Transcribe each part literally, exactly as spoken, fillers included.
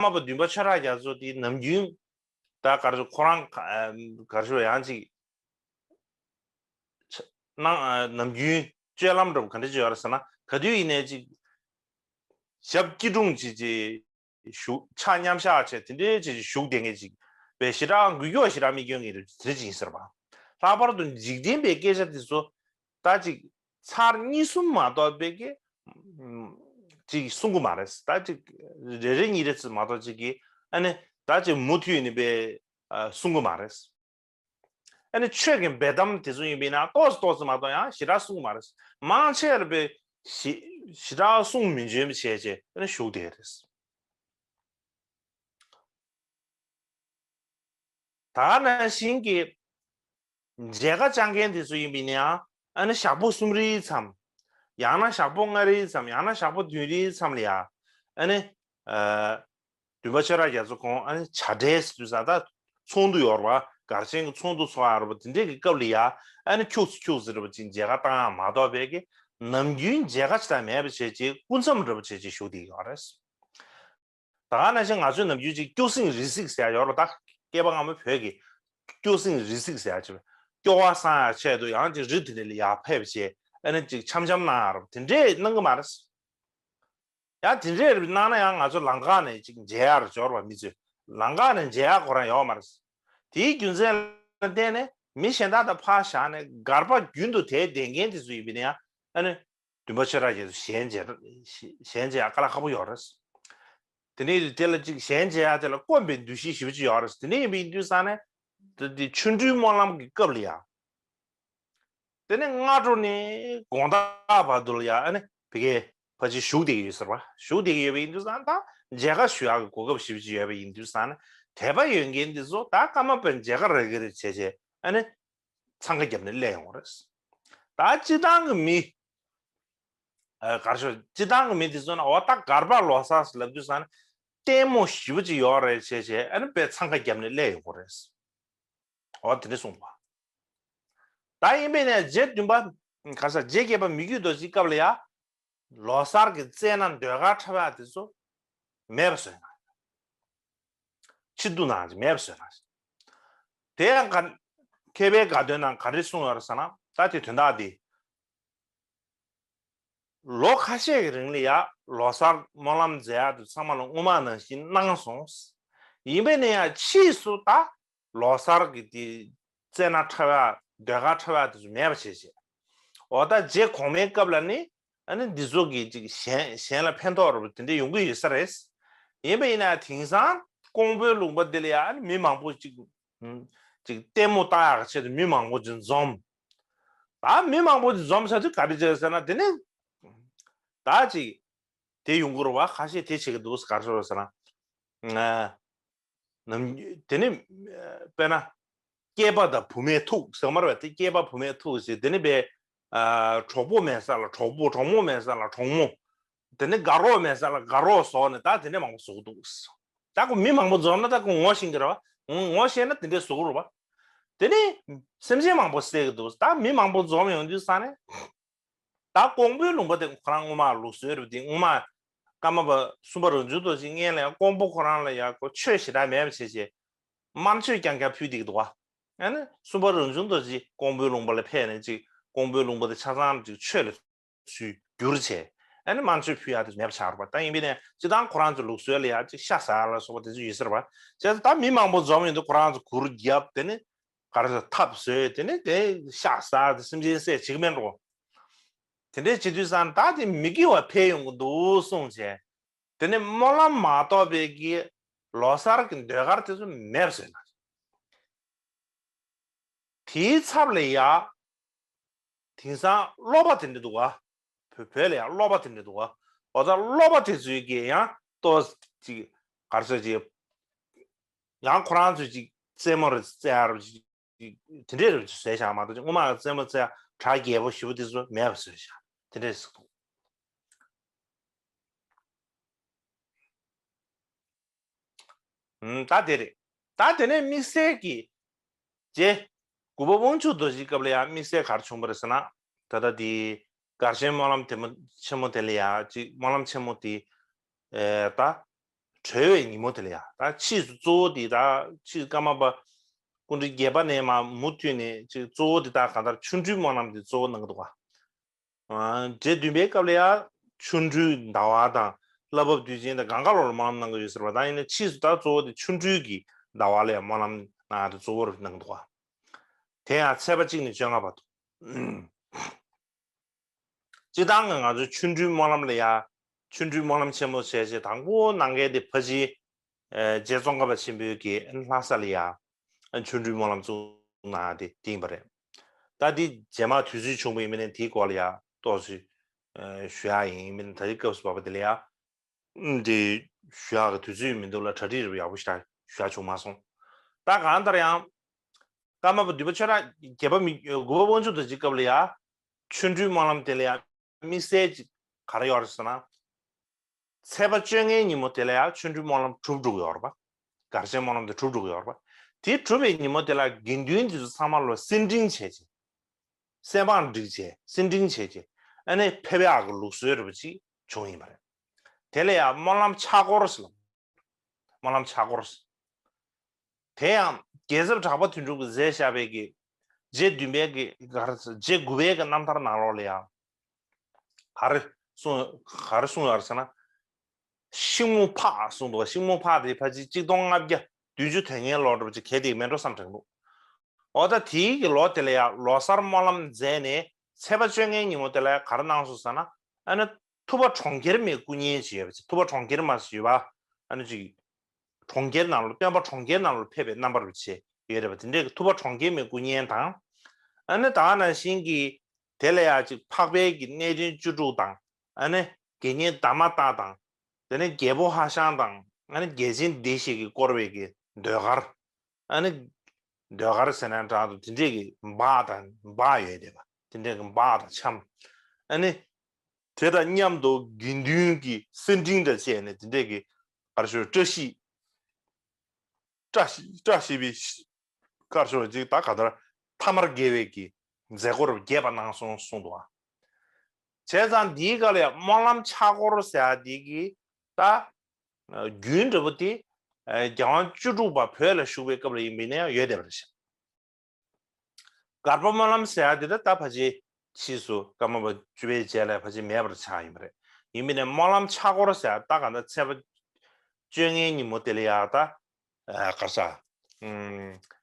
མ་པ་བདུན་པ་ཆོས་གྲགས་རྒྱ་མཚོ་དེ་ནམ་རྒྱུན་ད་ག་རེ་ཁོ་རང་ག་རེ་ཡང་ཅིག་ནང་ནམ་རྒྱུན་སྤྱོད་ལམ་འདྲ་པོ་ག་འདྲ་ཅིག་ཡོད་རེད་ཟེར་ན། ག་དུས་ཡིན་ནའི་ཅིག་ཞབས་སྐྱིལ་ཀྲུང་ཅིག་ཅིག་བཞུགས། ཕྱག་མཉམ་བཞག་བྱས་དེ་འདྲའི་ཅིག་བཞུགས་བསྡད་མཁན་ཅིག་པས་ཞེ་དྲག་འགུལ་སྐྱོད་ཞེ་དྲག་མི་སྐྱོན་མཁན་རེད། དེ་འདྲ་ཅིག་ཡིན་ཟེར་བ། ལྷག་པར་དུ་འཇིག་རྟེན་པའི་སྐད་ཆ་དེ་ཚོ་ད་ཅིག་ཚར་གཉིས་གསུམ་མ་གཏོགས་པའི་གི་ཅིག་གསུང་གི་མ་རེད། ད་ཅིག་རེ་རེ་གཉིས་རེ་ཙམ་མ་གཏོགས་ཅིག་གི་ཨ་ནི་ད་ཅིག་མུ་མཐུད་ནས་པའི་གསུང་གི་མ་རེད། ཨ་ནི་ཆོས་ཀྱི་འབེལ་གཏམ་དེ་ཚོ་ཡིན་པས་ན་ཏོག་ཙམ་ཏོག་ཙམ་མ་གཏོགས་ཡང་ཞེ་དྲག་གསུང་གི་མ་རེད། མང་ཆེ་བ་པའི་ཞེ་ཞེ་དྲག་གསུང་མི་འཇོན་པ་བྱས་བྱས་ཨ་ནི་བཞུགས་བསྡད་རེད། ད་ག་ནང་བཞིན་གྱི་མཇལ་ཁ་བཅར་མཁན་དེ་ཚོ་ཡིན་པས་ན་ཡང་ཨ་ནི་ཞག་པོ་གསུམ་རེའི་མཚམས། ཡང་ན་ཞག་པོ་ལྔ་རེའི་མཚམས། ཡང་ན་ཞག་པོ་བདུན་རེའི་མཚམས་ལ་ཡ་ཨ་ནི་བདུན་པ་ཆོས་གྲགས་རྒྱ་མཚོ་ཁོང་ཨ་ནི་བྱ་བྲལ་ཟེར་དུས་ས་ད་ཚོགས་འདུ་ཡོད་རེད་པ། གར་ཆེན་གྱི་ཚོགས་འདུ་ཚོགས་ཡ་རེད་པ། དེ་འདྲས་ཀྱི་སྐབས་ལ་ཡ་ཨ་ནི་ཁྱུག་ཙམ་ཁྱུག་ཙམ་རེད་པ་ཅིག་མཇལ་ཁ་བཏང་ཡ་མ་གཏོགས་པའི་གི་ནམ་རྒྱུན་མཇལ་ཁ་ཅིག་ད་མེད་པ་བྱས་ཅིག་སྐུ་མཚམས་འདྲ་པོ་བྱས་ཅིག་བཞུགས་བསྡད་ཡོད་རེད། ད་ག་ནང་བཞིན་ང་ཚོའི་ནམ་རྒྱུན་ཅིག་སྐྱོ་སེང་རི་སིག་ཟེར་ཡ་ཡོད་རེད་པ། ད་སྐྱེས་པ་སྔ་མོ་བོད་ཀྱི་སྐྱོ་སེང་རི་སིག་ཟེར་ཡ་ཅིག་སྐྱོ་བ་སངས་ཡ་ཆེད་དུ་ཡང་ཅིག་རི་དེ་འདྲ་ལ་ཡར་ཕེབས་བྱས་ཨ་ནི་ཅིག་འཆམ་འཆམ་གནང་ཡ་རེད་པ། དེ་འདྲས་གནང་གི་མ་རེད། ཡང་དེ་འདྲས་གནང་ན་ཡང་ང་ཚོ་ལམ་ཁ་ནས་ཅིག་མཇལ་ཡ་རེད་འབྱོར་བ་མི་ཚོས་ལམ་ཁ་ནས་མཇལ་ཡ་ཁོ་རང་ཡོད་མ་རེད། དེའི་རྒྱུ་མཚན་ལ་བརྟེན་ནས་མི་གཞན་དག་དང་ཕར་བཞག་ནས་སྒར་པ་རྒྱུན་དུ་དེར་བསྡད་མཁན་དེ་ཚོ་ཡིན་པས་ན་ཡང་ཨ་ནི་བདུན་པ་ཆོས་གྲགས་རྒྱ་མཚོ་ཞལ་མཇལ་ཞལ་མཇལ་ཡ་དཀའ་ལས་ཁག་པོ་ཡོད་རེད། དེ་ནས་དེ་ལ་ཅིག་ཞལ་མཇལ་ཡ་དེ་ལ་དཀོན་པའི་འདུ་ཤེས་ཞེ་པོ་ཅིག་ཡོད་རེད། དེ་ནས་ཡིན་པའི་དུས་ཙང་ནས་དེ་དེ་ཆོ་འཕྲུལ་སྨོན་ལམ་གྱི་སྐབས་ལ་ཡ། དེ་ནས་སྔ་དྲོ་ནས་དགོང་དག་བར་དུ་ལ་ཡ་ཨ་ནི་ཕ་གི་ཕ་ཅིག་བཞུགས་བསྡད་ཀྱི་ཡོད་ཟེར་བ། བཞུགས་བསྡད་ཀྱི་ཡོད་པ་ཡིན་དུས་ཙང་ད་མཇལ་ཁ་ཞུ་ཡག་གི་གོ་སྐབས་ཞེ་པོ་ཅིག་ཡོད་པ་ཡིན་དུས་ཙང་ནས་དད་པ་ཡོད་མཁན་འདི་ཚོ་ད་སྐར་མ་པའི་མཇལ་ཁ་རག་གི་རེད་བྱས་བྱས་ཨ་ནི་འཚང་ཁ་བརྒྱབ་ནས་སླེབས་ཡོང་བ་རེད། ད་སྤྱི་བཏང་གི་མི་ཨ་གར་ཤོར་སྤྱི་བཏང་གི་མི་འདི་ཚོ་ན་འོ་ད་སྒར་པ་ལོ་གསར་ཟེར་ལབ་དུས་ཙང་ནས་ལྟད་མོ་ཞེ་པོ་ཅིག་ཡོད་རེད་བྱས་བྱས་ཨ་ནི་དཔེ་འཚང་ཁ་བརྒྱབ་ནས་སླེབས་ཡོང་གི་རེད། འོ་དེ་འདྲ་གསུངས་པ། ད་ཡིན་པས་ནས་རྗེ་བདུན་པ་ག་ས་རྗེ་བརྒྱད་པ་མི་བསྐྱོད་རྡོ་རྗེའི་སྐབས་ལ་ཡ་ལོ་གསར་གྱི་རྩེད་སྣ་ཟློས་གར་འཁྲབ་ཡག་དེ་ཚོ་མེད་པ་བཟོས་ན། ཕྱིར་བསྡུ་ནང་ཅིག་མེད་པ་བཟོས་ན། དེ་ཡང་ག་མཁས་པའི་དགའ་སྟོན་ནང་ག་རེ་གསུངས་ཡོད་རེད་ཟེར་ན་ད་དེ་དོན་དག་དེ། ལོ་ཁ་ཤས་ཀྱི་རིང་ལ་ཡ་ལོ་གསར་སྨོན་ལམ་མཛད་ཡག་དེ་ཚང་མ་ལ་སྔོན་མ་ནང་བཞིན་གནང་སོང་། ཡིན་པས་ན་ཡང་ཕྱིས་སུ་ད་ལོ་གསར་གྱི་དེ་རྩེད་སྣ་འཁྲབ་ཡག་ཟློས་གར་འཁྲབ་ཡག་དེ་ཚོ་མེད་པ་བྱས་བྱས། འོ་ད་རྗེ་གོང་མའི་སྐབས་ལ་ནི་ཨ་ནི་འདི་ཚོ་གི་ཅིག་གཞན་གཞན་ལ་ཕན་ཐོགས་རུ་དེ་འདྲ་ཡོང་གི་ཡོད་ས་རེད། ཡིན་པས་ཡིན་ན་དེང་སང་ཀོང་པོའི་ལུང་པ་འདི་ལ་ཡ་ཨ་ནི་མི་མང་པོ་ཅིག་ཅིག་ལྟད་མོ་ལྟ་ཡག་གི་ཆེད་དུ་མི་མང་པོ་ཅིག་འཛོམས། ད་མི་མང་པོ་ཅིག་འཛོམས་ས་དུས་ག་རེ་བྱས་ཟེར་ན་དེ་ནི་ད་ཅིག་དེ་ཡོང་གི་རེད་པ། ཁ་ཤས་དེ་བྱེད་ཀྱི་འདུག་ག་རེ་ཟེར་ན། ནམ་དེ་ནི་དཔེར་ན་སྐྱེས་པ་དང་བུད་མེད་ཐུག་ཟེར་མ་རེད་པ། དེ་སྐྱེས་པ་བུད་མེད་ཐུག་ཟེར་དེ་ནི་པའི་གྲོགས་པོ་མེད་ས་ལ་གྲོགས་པོ། གྲོགས་མོ་མེད་ས་ལ་གྲོགས་མོ། དེ་ནི་དགའ་རོགས་མེད་ས་ལ་དགའ་རོགས་བཟོ་ནས་ད་དེ་ནི་མང་པོ་བཟོ་གི་འདུག་ད་ཁོ་མི་མང་པོ་འཛོམས་ན་ད་ཁོ་ངོ་ཤེས་ཀྱི་རེད་པ། ངོ་ཤེས་ན་དེ་འདྲས་བཟོ་གི་རེད་པ། དེ་ནི་སེམས་ཅན་མང་པོ་བསད་ཀྱི་འདུག་ད་མི་མང་པོ་འཛོམས་ཡོང་དུས་ས་ནས། ད་ཀོང་པོའི་ལུང་པ་དེ་ཁོ་རང་སྔོན་མ་ལུགས་སྲོལ་རེད་པ། དེ་སྔོན་མ་ཀརྨ་པ་གསུམ་པ་རང་བྱུང་རྡོ་རྗེ་སྔོན་ལ་ཡང་ཀོང་པོ་ཁོ་རང་ལ་ཡང་ཁོ་ཆོས་ཞེ་དྲག་མེད་པ་བྱས་བྱས་དམར་མཆོད་རྐྱང་རྐྱང་ཕུལ་བསྡད་ཀྱི་འདུག་པ། ཨ་ནི་གསུམ་པ་རང་བྱུང་རྡོ་རྗེ་ཀོང་པོའི་ལུང་པ་ལ་ཕེབས་ནས་ཅིག་ཀོང་པོའི་ལུང་པ་དེ་ཆ་ཚང་ཅིག་ཆོས་ལ་ཚུར་བསྒྱུར་བྱས་ཨ་ནི་དམར་མཆོད་ཕུལ་ཡག་དེ་མེད་པ་ཆགས་རེད་པ། ད་ཡིན་པས་ནས་སྤྱི་བཏང་ཁོ་རང་ཚོའི་ལུགས་སྲོལ་ལ་ཡང་ཅིག་ཤ་ཟ་ཡག་ལ་སོགས་པ་དེ་ཚོ་ཡོད་ས་རེད་པ། བྱས་ཙང་ད་མི་མང་པོ་འཛོམས་ཡོང་དུས་ཁོ་རང་ཚོ་གུར་བརྒྱབ་དེ་ནི་ག་རེ་ཟེར་ཐབ་བཟོས་དེ་ནི་དེ་ཤ་ཟ་དེ་སེམས་ཅན་བསད་བྱེད་ཀྱི་མེད་འགྲོ། དེ་འདྲས་བྱེད་དུས་ཙང་ད་དེ་མི་དགེ་བ་འཕེལ་ཡོང་གི་འདུག་གསུངས་བྱས། དེ་ནས་སྨོན་ལམ་མ་གཏོགས་པའི་གི་ལོ་གསར་གྱི་ཟློས་གར་དེ་ཚོ་མེད་པ་བཟོས་ན། དེའི་ཚབ་ལ་ཡ། དེང་སང་སློབ་པ་དེ་འདྲ་འདུག་ག་བོད་བོད་ལ་ཡང་སློབ་པ་དེ་འདྲ་འདུག་ག་འོ་ད་སློབ་པ་དེ་ཚོའི་གི་ཡང་ཏོག་ཅིག་ག་རེ་ཟེར་ཅིག་ཡང་ཁོ་རང་ཚོས་ཅིག་རྩེད་མོ་རེ་རྩེ་ཡག་རེ་ཅིག་དེ་འདྲས་རེ་བཟོས་བཞག་མ་གཏོགས་ཅིག་སྔོན་མ་རྩེད་མོ་རྩེ་ཡག་གྲ་རྒྱས་པོ་ཞེ་པོ་དེ་ཚོ་མེད་པ་བཟོས་བཞག་དེ་འདྲས་ཟེར་འདུག་ད་དེ་རེད། ད་དེ་ནས་དམིགས་བསལ་གྱི་རྗེ་གུ་པ་དབང་ཕྱུག་རྡོ་རྗེའི་སྐབས་ལ་ཡང་དམིགས་བསལ་ག་རེ་བྱུང་བ་རེད་ཟེར་ན། ད་ལྟ་དེ་གར་ཆེན་སྨོན་ལམ་དེ་མོ་ཆེན་མོ་དེ་ལ་ཡང་ཅིག་སྨོན་ལམ་ཆེན་མོ་དེ་ད་ གྲོལ་བའི་ཉིན་མོ་དེ་ལ་ཡ། ད་ཕྱིས་སུ་གཙོ་བོ་དེ་ད་ཕྱིས་ཀརྨ་པ་སྐུ་ཕྲེང་བརྒྱད་པ་ནས་མར་མུ་མཐུད་ནས་ཅིག་གཙོ་བོ་དེ་ད་གང་ལྟར་ཆོ་འཕྲུལ་སྨོན་ལམ་དེ་གཙོ་བོ་གནང་གི་འདུག་ག། རྗེ་བདུན་པའི་སྐབས་ལ་ཡང་ཆོ་འཕྲུལ་ཟླ་བ་དང་བླ་བབས་དུས་ཆེན་དང་གང་ག་ལོར་སྨོན་ལམ་གནང་གི་ཡོད་ཟེར་བ་དང་། ཡིན་ན་ཕྱིས་སུ་ད་གཙོ་བོ་དེ་ཆོ་འཕྲུལ་གྱི་ཟླ་བ་ལ་ཡང་སྨོན་ལམ་གནང་ཡག་དེ་གཙོ་བོར་གནང་གི་འདུག་ག། དེ་ཡང་ཚེས་པ་གཅིག་ནས་བཅོ་ལྔ་བར་དུ། སྤྱིར་བཏང་གི་ང་ཚོའི་ཆོ་འཕྲུལ་སྨོན་ལམ་ལ་ཡང་ཆོ་འཕྲུལ་སྨོན་ལམ་ཆེན་མོ་བྱས་རྗེས་དང་པོ་གནང་མཁན་དེ་ཕ་ཇི་རྗེ་ཙོང་ཁ་པ་ཆེན་པོའི་གི་ལྷ་ས་ལ་ཡ་ཆོ་འཕྲུལ་སྨོན་ལམ་བཙུགས་གནང་དེ་དེ་ཡིན་པ་རེད། ད་འདི་རྗེས་མ་དུས་ཚོད་བྱུང་བ་ཡིན་མིན་ནས་དེའི་སྐོར་ལ་ཡ་ཏོག་ཙམ་ཞུ་ཡག་ཡིན། ཡིན་མིན་ད་རེས་སྐབས་སུ་བབས་པ་དེ་ལ་ཡ་འདི་ཞུ་ཡག་གི་དུས་ཚོད་མི་འདུག་ལ། གྲ་སྒྲིག་རེ་ཡག་པོ་ཞིག་ཞུ་ཡག་བྱུང་མ་སོང་། ད་གང་ལྟར་ཡང་ཀརྨ་པ་འདུས་པ་ཆོས་གྲགས་བརྒྱད་པ་མི་དགུ་པ་དབང་ཕྱུག་དང་གཅིག་སྐབས་ལ་ཡ་ཆོ་འཕྲུལ་སྨོན་ལམ་དེ་ལ་ཡ་དམིགས་བསལ་ཅིག་ག་རེ་ཡོད་རེད་ཟེར་ན། ཚེས་པ་བཅོ་ལྔའི་ཉིན་མོ་དེ་ལ་ཡང་ཆོ་འཕྲུལ་སྨོན་ལམ་གྲུབ་འགྲོ་གི་ཡོད་རེད་པ། གར་ཆེན་སྨོན་ལམ་དེ་གྲུབ་འགྲོ་གི་ཡོད་རེད་པ། དེ་གྲུབ་པའི་ཉིན་མོ་དེ་ལ་དགེ་འདུན་དེ་ཚོ་ཚང་མ་ལ་སེར་ཕྲེང་བྱས་རྗེས། སེར་པང་བསྒྲིགས་རྗེས་སེར་ཕྲེང་བྱས་རྗེས་ཨ་ནི་ཕེབས་ཡག་གི་ལུགས་སྲོལ་འདྲ་པོ་ཅིག་བྱུང་ཡིན་པ་རེད། དེ་ལ་ཡང་སྨོན་ལམ་ཕྱག་སྐོར་ཟེར་ལ། སྨོན་ལམ་ཕྱག་སྐོར་ཟེར། དེ་ཡང་རྒྱལ་ཚབ་གྲགས་པ་དོན་གྲུབ་ཀྱིས་མཛད་བཞག་པའི་གི་རྗེ་བདུན་པའི་གི་ག་རེ་ཟེར། རྗེ་དགུ་པའི་གི་རྣམ་ཐར་ནང་ལོགས་ལ་ཡང་ག་རེ་གསུངས་ག་རེ་གསུངས་ཡོད་རེད་ཟེར་ན། ཤིང་མོ་ཕག་གསུངས་འདུག་ཤིང་མོ་ཕག་དེ་ཕལ་ཆེར་གཅིག་སྟོང་ལྔ་བརྒྱ་བདུན་ཅུ་དོན་ལྔའི་ལོ་འདྲ་པོ་ཅིག་གལ་ཏེ་མེད་འགྲོ་བསམ་དྲན་འདུག་འོ་ད་དེའི་གི་ལོ་དེ་ལ་ཡང་ལོ་གསར་སྨོན་ལམ་མཛད་ནས་ཚེས་པ་བཅོ་ལྔའི་ཉིན་མོ་དེ་ལ་ཡང་ག་རེ་གནང་སོང་ཟེར་ན། ཨ་ནི་ཐུབ་པ་གྲོང་ཁྱེར་མའི་སྐུ་བརྙན་ཅིག་ཡོད་པ་ཅིག་ཐུབ་པ་གྲོང་ཁྱེར་མ་ཞེས་པ་ཨ་ནི་ཅིག་གྲོང་ཁྱེར་ནང་ལ་སྟོན་པ་གྲོང་ཁྱེར་ནང་ལ་ཕེབས་པའི་རྣམ་པ་རུ་བྱས་ཡོད་རེད་པ། དེ་འདྲའི་གི་ཐུབ་པ་གྲོང་ཁྱེར་མའི་སྐུ་བརྙན་དང་། ཨ་ནི་ད་ག་ནང་བཞིན་གྱི་དེ་ལ་ཡང་ཅིག་འཕགས་པའི་གི་གནས་བརྟན་བཅུ་དྲུག་དང་། ཨ་ནི་དགེ་བསྙེན་དྷརྨ་ཏཱ་དང་། དེ་ནས་རྒྱལ་པོ་ཧ་ཤང་དང་། ཨ་ནི་རྒྱལ་ཆེན་སྡེ་བཞི་གིས་བསྐོར་བའི་གི་ཟློས་གར། ཨ་ནི་ཟློས་གར་ཟེར་ན་འདྲ་འདུག་དེ་འདྲས་ཀྱི་འབག་དང་འབག་ཡོད་བསྡད་པ། དེ་འདྲས་ཀྱི་འབག་དང་འཆམ། ཨ་ནི་དེ་དང་མཉམ་དུ་དགེ་འདུན་གྱི་སེར་ཕྲེང་དང་བཅས་ནས་དེ་འདྲས་ཀྱི་གར་ཞོར་བཀྲ་ཤིས་བཀྲ་ཤིས་བཀྲ་ཤིས་པའི་གར་ཞོར་ཅིག་ད་ག་ལྟར་ཐ་མར་དགེ་བའི་གི་མཛད་སྒོར་རྒྱས་པ་གནང་སོང་གསུངས་འདུག་ཨ། བྱས་ཙང་འདིའི་སྐབས་ལ་སྨོན་ལམ་ཕྱག་སྐོར་ཟེར་ཡ་འདི་གི་ད་རྒྱུན་འདྲ་པོ་དེ་རྒྱལ་དབང་བཅུ་དྲུག་པ་བོད་ལ་བཞུགས་པའི་སྐབས་ལ་ཡིན་པས་ན་ཡང་ཡོད་བསྡད་པ་རེད་ཤག་གར་པ་སྨོན་ལམ་ཟེར་ཡ་དེ་ད་ད་ཕལ་ཆེར་ཕྱིས་སུ་ཀརྨ་པ་བཅུ་པའི་རྗེས་ལ་ཕལ་ཆེར་མེད་པར་ཆགས་ཡིན་པ་རེད། ཡིན་པས་ན་སྨོན་ལམ་ཕྱག་སྐོར་ཟེར་ཡ་ད་ག་ད་ཚེས་པ་བཅོ་ལྔའི་ཉིན་མོ་དེ་ལ་ཡ་ད་གར་ས་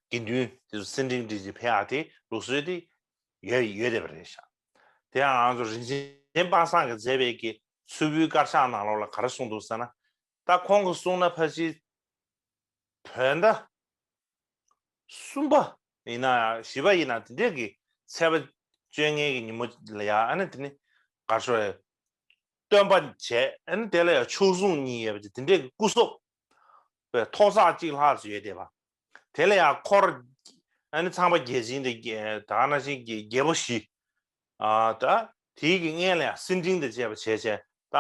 དགེ་འདུན་དེ་ཚོ་སེར་ཕྲེང་སྒྲིག་ཅིག་ཕེབས་ཡ་དེ་ལུགས་སྲོལ་དེ་ཡོད་ཡོད་བསྡད་པ་རེད་ཤག་དེ་ཡང་ང་ཚོ་རིན་ཆེན་པ་སངས་ཀྱིས་མཛད་པའི་གི་མཚུར་ཕུའི་དཀར་ཆག་ནང་ལོགས་ལ་ག་རེ་གསུངས་འདུག་ཟེར་ན། ད་ཁོང་གིས་གསུངས་ན་ཕལ་ཆེར་བོད་ཟླ་གསུམ་པ་ཡིན་ན་བཞི་པ་ཡིན་ན་དེ་འདྲས་ཀྱི་ཚེས་པ་བཅོ་ལྔའི་གི་ཉིན་མོ་ལ་ཡ་ཨ་ནི་དེ་ནི་གར་ཤོར་ཡ་སྟོན་པ་བྱས། ཨ་ནི་དེ་ལ་ཡ་མཆོག་ཟུང་གཉིས་ཡོད་པ་དེ་འདྲས་ཀྱི་སྐུ་གཟུགས་པའི་ཐོག་བརྩེགས་གཅིག་ལྷག་ཙམ་ཡོད་བསྡད་པ། དེ་ལ་ཡང་འཁོར། ཨ་ནི་ཚངས་པ་བརྒྱ་བྱིན་དེ་ད་ག་ནང་བཞིན་གྱི་རྒྱལ་པོ་བཞི། ཨ་ད་དེའི་གི་སྔས་ལ་ཡང་སེར་ཕྲེང་དང་བཅས་པ་བྱས་བྱས་ད་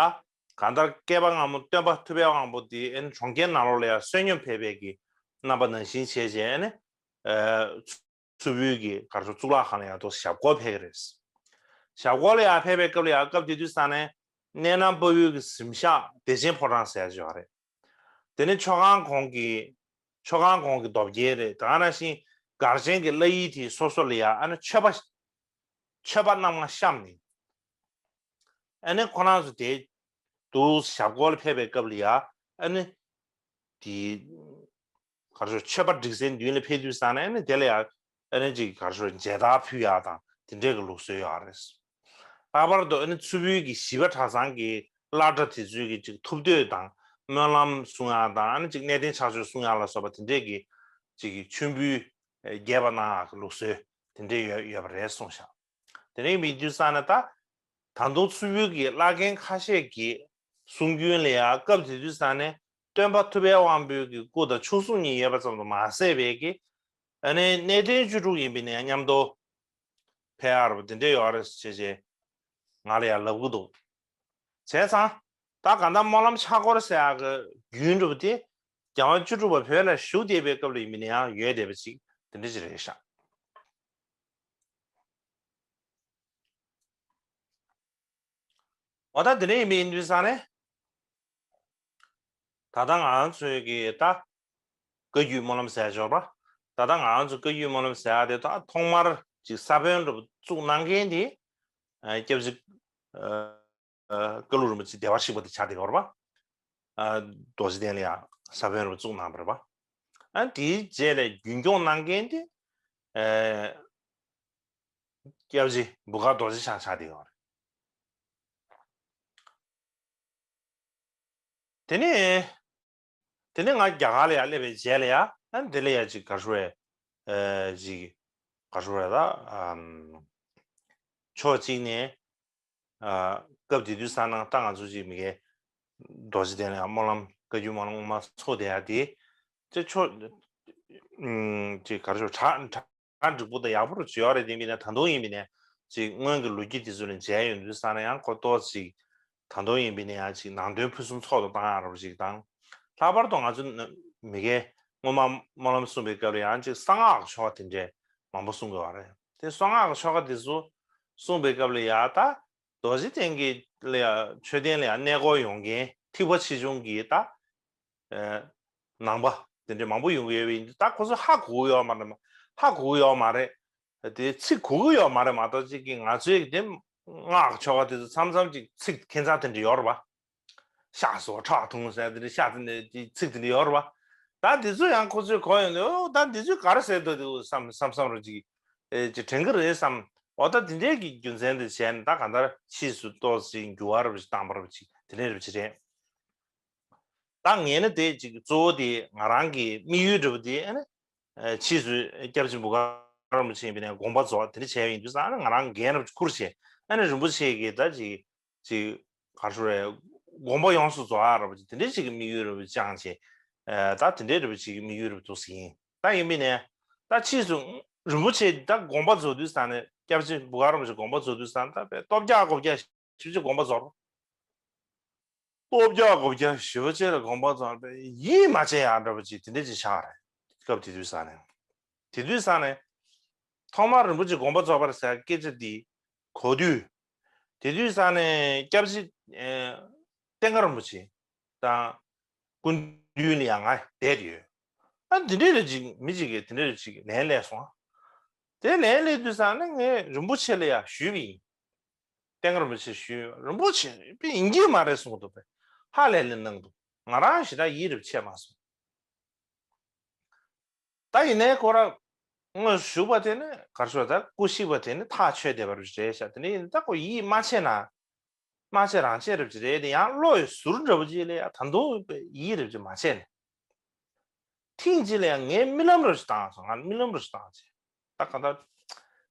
གང་ལྟར་བསྐལ་པ་སྔ་མོ་སྟོན་པ་ཐུབ་པའི་དབང་པོ་དེ་ཨ་ནི་གྲོང་ཁྱེར་ནང་ལོགས་ལ་ཡང་བསོད་སྙོམས་ཕེབས་པའི་གི་རྣམ་པ་ནང་བཞིན་བྱས་བྱས་ཨ་ནི་མཚུར་ཕུའི་གི་གར་ཤོར་གཙུག་ལག་ཁང་ལ་ཡང་དུ་ཞབས་སྐོར་ཕེབས་ཀྱི་རེད། ཞབས་སྐོར་ལ་ཡང་ཕེབས་པའི་སྐབས་ལ་ཡང་སྐབས་དེ་དུས་ས་ནས་གནས་ནང་དཔའ་བོའི་གི་གཟིམ་ཤག་བདེ་ཆེན་ཕོ་བྲང་ཟེར་ཡ་ཅིག་ཡོད་རེད། དེ་ནས་མཆོད་ཁང་གོང་གི་མཆོད་ཁང་གོང་གི་རྡོ་བརྒྱད་རེད། ད་ག་ནང་བཞིན་སྒར་ཆེན་གྱི་བླ་ཡུལ་དེ་སོ་སོ་ལ་ཡ་ཨ་ནི་མཆོད་པ་མཆོད་པ་རྣམ་ལྔ་བཤམས་ནས་ཨ་ནི་ཁོ་རང་ཚོ་དེ་དུ་ཞབས་སྐོར་ལ་ཕེབས་པའི་སྐབས་ལ་ཡ་ཨ་ནི་དེ་གར་ཤོར་མཆོད་པ་སྒྲིག་སའི་མདུན་ལ་ཕེབས་དུས་ཙང་ནས་ཨ་ནི་དེ་ལ་ཡ་ཨ་ནི་ཅིག་གར་ཤོར་མཇལ་དར་ཕུལ་ཡག་དང་དེ་འདྲའི་གི་ལུགས་སྲོལ་ཡོད་རེད། ལྷག་པར་དུ་ཨ་ནི་མཚུར་ཕུའི་གི་ཞི་བ་གྲྭ་ཚང་གི་བླ་གྲྭ་དེ་ཚོའི་གི་ཅིག་ཐུབ་བསྟོད་དང་སྨོན་ལམ་གསུང་ཡག་དང་ཨ་ནི་ཅིག་གནས་བརྟན་ཕྱག་མཆོད་གསུང་ཡག་ལ་སོགས་པ་དེ་འདྲའི་གི་ཅིག་མཆོད་འབུལ་རྒྱས་པ་གནང་ཡག་གི་ལུགས་སྲོལ་དེ་འདྲའི་ཡོད་ཡོད་པ་རེད་གསུངས་ཤག་དེ་རིང་མི་དུས་ས་ནས་ད་ད་དུང་མཚུར་ཕུའི་གི་བླ་རྒན་ཁ་ཤས་ཀྱི་གསུང་རྒྱུན་ལ་ཡང་སྐབས་དེ་དུས་ས་ནས་སྟོན་པ་ཐུབ་པའི་དབང་པོའི་གི་སྐུ་དང་མཆོག་ཟུང་གཉིས་ཡོད་པ་ཙམ་དུ་མ་ཟད་པའི་གི་ཨ་ནི་གནས་བརྟན་བཅུ་དྲུག་ཡིན་པའི་ནས་མཉམ་དུ་ཕེབས་ཡག་རེད་པ་དེ་འདྲ་ཡོད་རེད་ཟེར་བྱས་ང་ལ་ཡང་ལབ་གི་འདུག་བྱས་ཙང་ད་གང་ལྟར་སྨོན་ལམ་ཕྱག་སྐོར་ཟེར་ཡག་གི་རྒྱུན་འདྲ་པོ་དེ་རྒྱལ་དབང་བཅུ་དྲུག་པ་བོད་ལ་བཞུགས་བསྡད་པའི་སྐབས་ལ་ཡིན་པའི་ནས་ཡང་ཡོད་བསྡད་པ་ཅིག་དེ་འདྲ་ཅིག་རེད་ཤག་འོ་ད་དེ་འདྲ་ཡིན་པའི་ཡིན་དུས་ཙང་ནས། ད་ལྟ་ང་ཚོའི་གི་ད་བཀའ་བརྒྱུད་སྨོན་ལམ་ཟེར་ཡ་ཡོད་རེད་པ། ད་ལྟ་ང་ཚོ་བཀའ་བརྒྱུད་སྨོན་ལམ་ཟེར་ཡ་དེ་ད་ཐོག་མར་ཅིག་ས་བོན་འདྲ་པོ་བཙུགས་གནང་མཁན་དེ་ཨ་སྐྱབས་རྗེ་ཨ་བཀའ་བློན་རིན་པོ་ཆེ་བདེ་བར་གཤེགས་པ་དེ་ཆགས་བསྡད་ཡོད་རེད་པ། ཨ་རྡོ་རྗེ་གདན་ལ་ཡ་ས་བོན་འདྲ་པོ་བཙུགས་གནང་བ་རེད་པ། ཨ་དེའི་རྗེས་ལ་རྒྱུན་སྐྱོང་གནང་མཁན་དེ་ཨ་སྐྱབས་རྗེ་འབུམ་དཀར་རྡོ་རྗེ་འཆང་ཆགས་བསྡད་ཡོད་རེད། དེ་ནས་དེ་ནས་ང་རྒྱ་གར་ལ་ཡར་སླེབས་པའི་རྗེས་ལ་ཡ་ཨ་འདི་ལ་ཡ་ཅིག་ག་རེ་ཞུ་དགོས་རེད། ཨ་ཅིག་ག་རེ་ཞུ་དགོས་རེད་ད། ཨམ་ཕྱོགས་གཅིག་ནས་ཨ་སྐབས་དེ་དུས་ཙ་ན་ད་ང་ཚོ་ཅིག་མི་སྒེར་རྡོ་རྗེ་གདན་ལ་ཡ་སྨོན་ལམ་བཀའ་བརྒྱུད་སྨོན་ལམ་སྔོན་མ་ཚོགས་བསྡད་ཡ་དེ་ཅིག་ཕྱོགས་ཨམ་ཅིག་ག་རེ་ཞུ་དགོས་རེད། གྲ་གྲ་འགྲིག་པོ་དང་ཡག་པོ་རུ་བྱེད་ཡོད་རེད། དེ་མིན་ན་ད་དུང་ཡིན་མིན་ན་ཅིག་སྔོན་གྱི་ལོ་རྒྱུས་དེ་ཚོ་ལ་མཇལ་ཡོང་དུས་ཙ་ན་ཡང་ཁོ་ཏོག་ཅིག་ད་དུང་ཡིན་མིན་ན་ཡང་ཅིག་ནང་དོན་ཕུན་སུམ་ཚོགས་སུ་གཏོང་ཡག་རུ་ཅིག་དང་། ལྷག་པར་དུ་ང་ཚོ་མི་སྒེར་སྔོན་མ་སྨོན་ལམ་གསུང་པའི་སྐབས་ལ་ཡང་ཅིག་གསང་སྔགས་ཀྱི་ཆོ་ག་དེ་འདྲས་མང་པོ་གསུང་དགོས་པ་རེད། དེ་གསང་སྔགས་ཀྱི་ཆོ་ག་དེ་ཚོ་གསུང་པའི་སྐབས་ལ་ཡང་ད་རྡོ་རྗེ་གདན་གྱི་ལ་ཡང་མཆོད་རྟེན་ལ་ཡང་གནས་སྐོར་ཡོང་མཁན་ཐེག་པ་ཆེ་ཆུང་གི་ད། ནང་པ་དེ་འདྲའི་མང་པོ་ཡོང་གི་ཡོད་པ་ཡིན་དུས་ད་ཁོ་ཚོ་ཧ་གོ་གི་ཡོད་མ་རེད། ཧ་གོ་གི་ཡོད་མ་རེད། དེ་ཚིག་གོ་གི་ཡོད་མ་རེད་མ་གཏོགས་ཅིག་གི་ང་ཚོའི་དེ་སྔགས་ཆོ་ག་དེ་ཚོ་མཚམས་མཚམས་ཅིག་ཚིག་ཁྱད་མཚར་དེ་འདྲ་ཡོད་རེད་པ། ཤ་ཟོ་ཁྲག་འཐུང་ཟེར་དེ་འདྲ་ཤ་དེ་འདྲ་ཅིག་ཚིག་དེ་འདྲ་ཡོད་རེད་པ། ད་དེ་ཚོ་ཡང་ཁོ་ཚོས་གོ་ཡོང་དུས་ཨོ་ད་འདི་ཚོས་ག་རེ་ཟེར་འདུག་དེ་བསམ་བསམ་བསམ་རུ་ཅིག་ཨེ་ཅིག་དྲན་གི་རེད་བསམ། འོ་ད་དེ་འདྲའི་གི་རྒྱུ་མཚན་དེ་བྱས་ནས་ད་གང་ལྟར་ཕྱིས་སུ་ཏོག་ཙམ་འགྱུར་བ་རུ་ཅིག་བཏང་པ་རུ་ཅིག་དེ་འདྲ་རུ་ཅིག་རེད། ད་ངས་ནི་དེ་ཅིག་གཙོ་བོ་དེ་ང་རང་གི་དམིགས་ཡུལ་འདྲ་པོ་དེ་ཨ་ནི་ཕྱིས་སུ་སྐྱབས་རྗེ་འབུམ་དཀར་རིན་པོ་ཆེ་ཡིན་པ་ནས་དགོངས་པ་རྫོགས་དེ་འདྲ་བྱས་ཡིན་དུས་ཙང་ཨ་ནི་ང་རང་འགན་རུ་ཁུར་བྱས་ཨ་ནི་རིན་པོ་ཆེ་གིས་ད་ཅིག་ཅིག་ག་རེ་ཞུ་རེད། དགོངས་པ་ཡོངས་སུ་རྫོགས་ཡག་རུ་ཅིག་དེ་འདྲ་ཅིག་གི་དམིགས་ཡུལ་རུ་བཅངས་བྱས་ད་དེ་འདྲའི་རུ་ཅིག་གི་དམིགས་ཡུལ་རུ་འདུག་ཟིན་ད་ཡིན་པ་ནས་ད་ཕྱིས་སུ་རིན་པོ་ཆེ་ད་དགོངས་པ་རྫོགས་དུས་ཙང་ནས་སྐྱབས་རྗེ་འབུམ་དཀར་རིན་པོ་ཆེ་དགོངས་པ་རྫོགས་དུས་ཙང་ད་དཔེ་སྟོབས་རྒྱག་དགོས་རྒྱག་ཞེ་པོ་ཅིག་དགོངས་པ་རྫོགས། སྟོབས་རྒྱག་དགོས་རྒྱག་ཞེ་པོ་ཅིག་ལ་དགོངས་པ་རྫོགས་པས་ཡིད་མ་ཆེས་ཡག་འདྲ་པོ་ཅིག་དེ་འདྲ་ཅིག་ཆགས་རེད། སྐབས་དེ་དུས་ཙང་ནས། དེ་དུས་ཙང་ནས་ཐོག་མར་རིན་པོ་ཆེ་དགོངས་པ་རྫོགས་པ་རེད་ཟེར་སྐད་ཆ་འདི་གོ་དུས། དེ་དུས་ཙང་ནས་སྐྱབས་རྗེ་ཨེ་བསྟན་དགའ་རིན་པོ་ཆེ་དང་སྐུ་མདུན་ལ་ཡང་ང་བསྡད་ཡོད། ཨ་འདི་འདྲ་རེ་ཅིག་མི་ཅིག་གིས་དེ་འདྲ་རེ་ཅིག་ལན་སླེབས་སོང་། དེ་ལན་སླེབས་དུས་ཙང་ནས་ངས་རིན་པོ་ཆེ་ལ་ཡང་ཞུས་པ་ཡིན། བསྟན་དགའ་རིན་པོ་ཆེ་ཞུས། རིན་པོ་ཆེ་དཔེ་ཡིན་གྱི་མ་རེད་གསུངས་འདུག་པས། ཧ་ལས་ལས་གནང་འདུག་ང་རང་ཞེ་དྲག་ཡིད་རུ་ཆད་མ་སོང་། ད་ཡིན་ནའི་ཁོ་རང་དངོས་སུ་བཞུགས་པ་དེ་ནི་ག་རེ་ཞུ་ད་སྐུ་གཤེགས་པ་དེ་ནི་ཐག་ཆོད་བསྡད་པ་རུ་རེད་ཤག་དེ་ནི་ཡིན་ད་ཁོ་ཡིད་མ་ཆེས་ན་མ་ཆེས་རང་ཆེས་རབ་ཅིག་རེད་དེ་ཡང་བློ་ཡི་ཟུར་འདྲ་པོ་ཅིག་ལས་ཡ་ད་དུང་ཡིད་རབ་ཅིག་མ་ཆེས་ནས། ཐེངས་གཅིག་ལ་ཡང་ངའི་རྨི་ལམ་རུ་ཞིག་བཏང་སོང་། ང་རྨི་ལམ་རུ་ཞིག་བཏང་ཚེ། ད་ག་ད་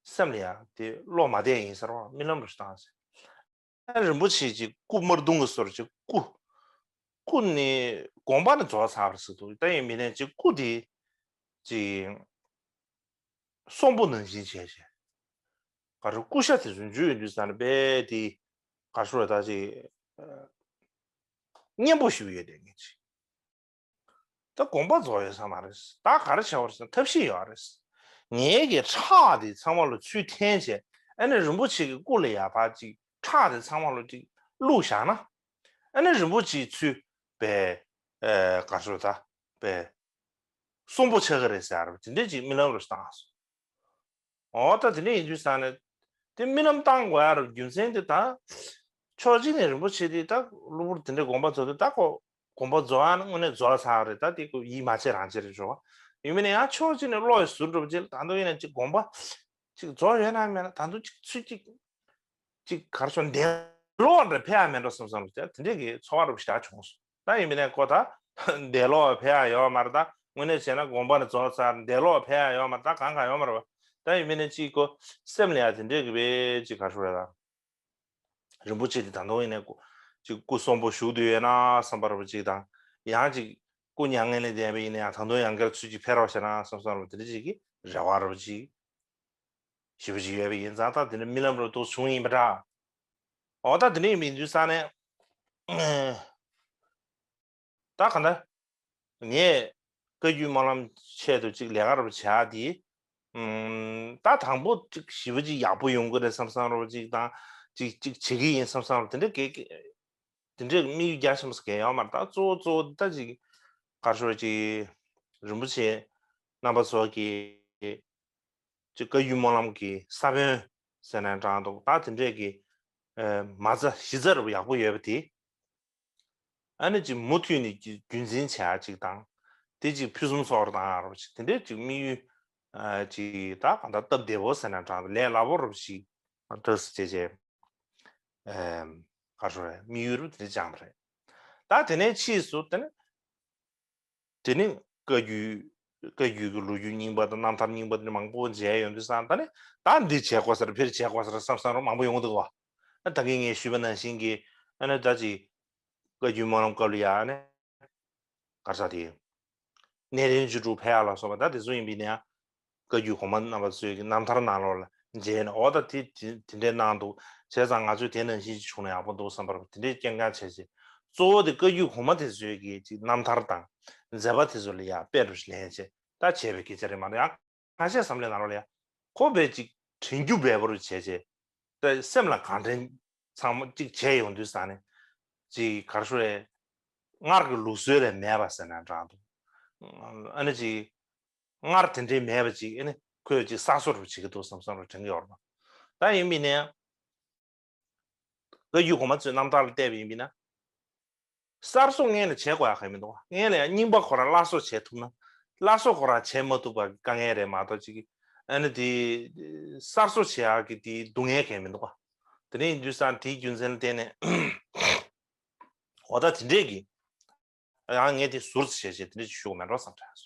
སེམས་ལ་ཡང་དེ་བློ་མ་བདེ་ཡིན་ཟེར་བ་རྨི་ལམ་རུ་ཞིག་བཏང་ཚེ། ཨ་རིན་པོ་ཆེ་ཅིག་སྐུ་དམར་གདུང་གི་བཟོ་འདྲ་ཅིག་སྐུ། སྐུ་ནི་དགོངས་པ་ནི་རྫོགས་ཚར་བ་ཟེར་འདུག་ད་ཡིན་མིན་ནས་ཅིག་སྐུ་དེ་ཅིག་གསོན་པོ་ནང་བཞིན་བྱས་བྱས། ག་རེ་སྐུ་ཤ་དེ་ཚོ་འཇུ་ཡོང་དུས་ཙང་ནས་རྦད་དེ་ག་རེ་ཞུ་ད་ཅིག་སྙན་པོ་ཞིག་ཡོད་དེ་ངེས་ཅིག་ད་དགོངས་པ་རྫོགས་ཡོད་ས་མ་རེད། ད་ག་རེ་བྱ་བ་རེད་ཟེར་ན་ཐབས་ཤེས་ཡོད་རེད། ངེད་ཀྱི་ཁྲག་དེ་ཚང་མ་ལ་ཚུར་འཐེན་བྱས་ཨ་ནི་རིན་པོ་ཆེ་གི་སྐུ་ལ་ཡར་ཕར་ཅིག་ཁྲག་དེ་ཚང་མ་ལ་ཅིག་བླུགས་བཞག་ན་ཨ་ནི་རིན་པོ་ཆེ་ཚུར་པའི་ཨེ་ག་རེ་ཞུ་ད་པའི་གསོན་པོ་ཆགས་ཀྱི་རེད་ཟེར་བ་དེ་འདྲས་ཅིག་རྨི་ལམ་རུ་བཏང་སོང་། འོ་ད་དེ་འདྲ་ཡིན་དུས་ཙང་ནས་དེ་རྨི་ལམ་བཏང་དགོས་ཡ་རུ་རྒྱུ་མཚན་དེ་ད་ཕྱོགས་གཅིག་ནས་རིན་པོ་ཆེ་དེ་ད་གློ་བུར་དེ་འདྲའི་དགོངས་པ་རྫོགས་དུས་ད་ཁོ་དགོངས་པ་རྫོགས་ཡ་ནི་དངོས་གནས་རྫོགས་ཚར་བ་རེད། ད་དེ་ཁོ་ཡིད་མ་ཆེས་རང་ཆེས་རེད་ཞོག་ཡིན་མིན་ན་ཡང་ཕྱོགས་གཅིག་ནས་བློ་ཡི་ཟུར་འགྲོ་བ་ཅིག་ལ་ད་དུང་ཡིན་ན་ཅིག་དགོངས་པ་ཅིག་རྫོགས་ཡོད་ན་མེད་ན་ད་དུང་ཅིག་ཚུལ་ཅིག་ཅིག་གར་སོང་འདས་ལོག་འདྲ་ཕེབས་ཡ་མེད་འགྲོ་བསམ་བསམ་རུ་དེ་འདྲས་ཀྱི་ཚོར་བ་རུ་ཞིག་བྱུང་སོང་། ད་ཡིན་མིན་ནས་ཁོ་ད་འདས་ལོག་ཕེབས་ཡ་ཡོད་མ་རེད། ད་དངོས་གནས་བྱས་ན་དགོངས་པ་ནི་རྫོགས་ཚར་འདས་ལོག་ཕེབས་ཡ་ཡོད་མ་རེད། ད་གང་གང་ཡོད་མ་རེད་པ། ད་ཡིན་མིན་ནས་ཅིག་ཁོ་སེམས་ལ་ཡ་དེ་འདྲས་ཀྱི་བས་ཅིག་གར་ཞུ་རེད་ད། རིན་པོ་ཆེ་དེ་ད་དུང་ཡིན་ནས་ཅིག་སྐུ་གསོན་པོ་བཞུགས་བསྡད་ཡོད་ན་བསམ་པ་རུ་ཅིག་དང་ཡང་ཅིག་སྐུ་མྱ་ངན་ལས་འདས་པ་ཡིན་ན་ཡང་ད་དུང་ཡང་བསྐྱར་ཚུར་ཅིག་ཕེབས་རོགས་བྱས་ན་བསམ་བསམ་རུ་དེ་འདྲ་ཅིག་གི་རེ་བ་རུ་ཅིག་ཞེ་པོ་ཅིག་ཡོད་པ་ཡིན་ཙང་ད་དེ་འདྲ་རྨི་ལམ་རུ་ཏོག་བྱུང་ཡིན་པ་འདྲ། འོ་ད་དེ་འདྲ་ཡིན་པ་ཡིན་དུས་ཙང་ནས་ད་ག་འདྲ་ངས་བཀའ་བརྒྱུད་སྨོན་ལམ་ཆེད་དུ་ཅིག་ལས་ཀ་རུ་བྱ་དེ་ད་དང་པོ་ཅིག་ཞེ་པོ་ཅིག་ཡག་པོ་ཡོང་གི་རེད་བསམ་བསམ་རུ་ཅིག་དང་ཅིག་ཅིག་བྱེད་ཀྱི་ཡིན་བསམ་བསམ་རུ་དེ་འདྲ་གེ་གེ་ དེ་འདྲའི་དམིགས་ཡུལ་རྒྱ་ཆེན་པོ་ཟེར་མཁན་ཡོད་མ་རེད། ད་གཙོ་བོ་གཙོ་བོ་ད་ཅིག་ག་རེ་ཞུ་རེད། ཅིག་རིན་པོ་ཆེ་རྣམ་པ་ཚོ་གིས་ཅིག་བཀའ་བརྒྱུད་སྨོན་ལམ་གྱི་ས་བོན་ཟེར་ན་འདྲ་འདུག་ད་དེ་འདྲས་ཀྱི་མ་རྩ་གཞི་རྩ་རུ་ཡག་པོ་ཡོད་པ་དེ། ཨ་ནི་ཅིག་མུ་མཐུད་ནས་ཀྱི་རྒྱུན་འཛིན་བྱ་ཡ་ཅིག་དང་། དེ་ཅིག་ཕུན་སུམ་ཚོགས་པ་དང་རོབ་ཅིག་དེ་འདྲའི་ཅིག་དམིགས་ཡུལ་ཨ་ཅིག་ད་གང་ལྟར་སྟབས་བདེ་པོ་ཟེར་ན་འདྲ་ལས་སླ་པོ་རོབ་ཅིག་འདྲ་སུ་བྱས་བྱས་ཨམ་ག་རེ་ཞུ་རེད། དམིགས་ཡུལ་རོབ་དེ་འདྲ་སྦྱངས་པ་རེད། ད་དེ་ནས་ཕྱིས་སུ་དེ་ནི་དེ་ནི་བཀའ་བརྒྱུད་བཀའ་བརྒྱུད་ཀྱི་ལོ་རྒྱུས་རྙིང་པ་དང་རྣམ་ཐར་རྙིང་པ་དེ་འདྲ་མང་པོ་མཇལ་ཡོང་དུས་ཙང་ད་ནི་ད་འདི་བྱེད་དགོས་ས་རེད། ཕེར་བྱེད་དགོས་ས་རེད་བསམ་བསམ་རོགས་མང་པོ་ཡོང་གི་འདུག་ག་ད་གིན་ངས་ཞུས་པ་ནང་བཞིན་གྱི་ཨ་ནི་ད་ཅིག་བཀའ་བརྒྱུད་སྨོན་ལམ་སྐབས་ལ་ཡ་ཨ་ནི་ག་རེ་ཟེར་དེ། གནས་བརྟན་བཅུ་དྲུག་ཕེབས་ཡག་ལ་སོགས་པ་ད་དེ་ཚོ་ཡིན་པ་ཡིན་ན་ཡང་བཀའ་བརྒྱུད་གོང་མ་རྣམ་པ་ཚོའི་གི་རྣམ་ཐར་ནང་ལོགས་ལ་མཇལ་ནས་འོ་ད་དེ་དེ་དེ་འདྲའི་གནང་འདུག་བྱས་ཙང་ང་ཚོས་དེ་ནང་བཞིན་ཅིག་བྱུང་ན་ཡག་པོ་འདུག་བསམ་པ་རེད། དེ་འདྲའི་སྐྱེལ་འགན་བྱས་བྱས་གཙོ་བོ་དེ་བཀའ་བརྒྱུད་གོང་མ་དེ་ཚོའི་གི་ཅིག་རྣམ་ཐར་དང་མཛད་པ་དེ་ཚོ་ལ་ཡ་དཔེ་རུ་ལེན་བྱས་ད་བྱས་པའི་སྐད་ཆ་རེད་མ་གཏོགས་ཡང་ཁ་ཤས་བསམ་བློའི་ནང་ལོགས་ལ་ཡ་ཁོ་བས་ཅིག་དྲན་རྒྱུ་འབེལ་པོ་རུ་བྱས་བྱས་ད་སེམས་ལ་གང་དྲན་ཚང་མ་ཅིག་བྱས་ཡོང་དུས་ཙང་ནས་ཅིག་ག་རེ་ཞུ་རེད། སྔར་གྱི་ལུགས་སྲོལ་ལས་མེད་པ་ཟེར་ན་འདྲ་འདུག་ཨ་ནི་ཅིག་སྔར་དེ་འདྲའི་མེད་པ་ཅིག་ཨ་ནི་ཁོས་ཅིག་གསར་བཟོ་རུ་བྱེད་ཀྱི་འདུག་བསམ་བསམ་རུ་དྲན་གྱི་ཡོད་རེད་པ། ད་ཡིན་པ་ཡིན་ན་ཡང་བཀའ་བརྒྱུད་གོང་མ་ཚོའི་རྣམ་ཐར་ལ་བལྟས་པ་ཡིན་པ་ཡིན་ན། གསར་བཟོ་སྔོན་ལ་བྱེད་དགོས་ཡ་གང་མི་འདུག་སྔོན་ལ་ཡང་རྙིང་པ་ཁོ་རང་སླར་གསོ་བྱེད་ཐུབ་ན། སླར་གསོ་ཁོ་རང་བྱེད་མ་ཐུབ་པ་དཀའ་ངལ་རེད་མ་གཏོགས་ཅིག་ཨ་ནི་དེ་གསར་བཟོ་བྱེད་ཡག་གི་དེ་སྡུག་བསྔལ་གང་མི་འདུག་དེ་འདྲ་ཡིན་དུས་ཙང་དེའི་རྒྱུ་མཚན་ལ་བརྟེན་ནས་འོ་ད་དེ་འདྲས་ཀྱི་ཡང་ངས་དེ་ཟུར་ཙམ་བྱས་བྱས་དེ་འདྲས་ཅིག་ཞུ་དགོས་མེད་འགྲོ་བསམ་དྲན།